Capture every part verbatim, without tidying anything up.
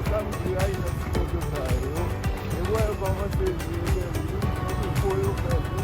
Sa m di a, yo nan ti moto sa yo. E bwa yo kòmanse vin, yo gen vin, pou yo fè vin.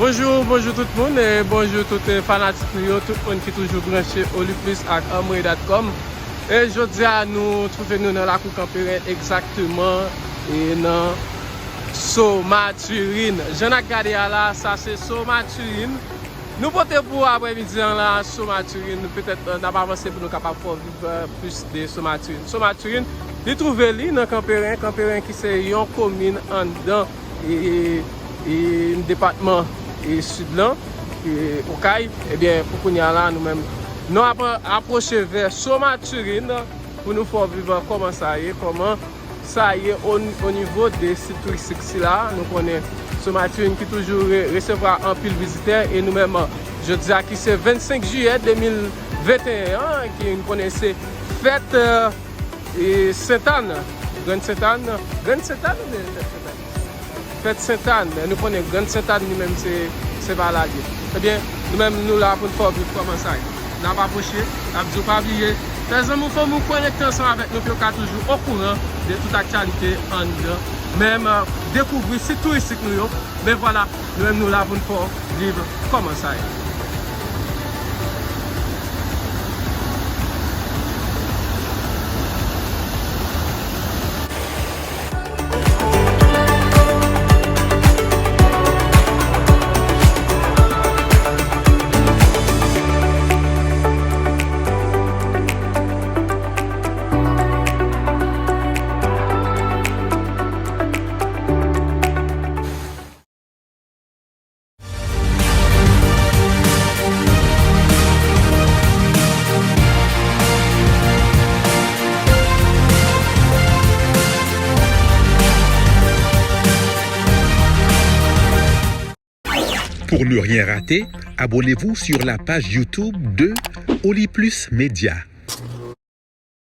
Bonjou, bonjou tout moun, e bonjou tout, e, fanatik nou yo, tout moun ki toujou branche Oliplis ak Amway dot com. E jodi a, nou twouve nou nan lakou Kanperen egzakteman, e nan So Maturin. Jan n ap gade a la, sa se So Maturin. Nou pote pou aprèmidi an la, So Maturin. Petèt, e, n ap avanse pou nou kapab fè w viv, e, plis de So Maturin. So Maturin, li twouve li nan Kanperen, Kanperen ki se yon komin anndan e, e, e depatman, e, Sid lan, e, Okay. Ebyen, pou kounye a la, nou menm, nou ap apwoche vè So Maturin pou nou fè w viv kòman sa ye, kòman sa ye o, o nivo de sit touristik sila. Nou konnen So Maturin ki toujou re, resevwa anpil vizitè, e nou menm, jodi a ki se vennsenk jiyè de mil venteyen an, ki nou konnen se fèt, e, e Sentàn, Grann Sentàn, Grann Sentàn oubyen fèt Sentàn? Fèt Sentàn, nou konnen Grann Sentàn li menm se, se pa la l ye. Ebyen, nou menm nou la pou n fè w viv kòman sa ye. N ap apwoche, n ap di w pa bliye, fè zanmi w, fanmi w konekte ansanm avèk nou pou yo ka toujou okouran de tout aktyalite anndan, menm, e, dekouvri sit touristik nou yo. Men vwala, nou menm nou la pou n fè w viv kòman sa ye. Pour ne rien rater, abonnez-vous sur la page YouTube de Oli Plus Média.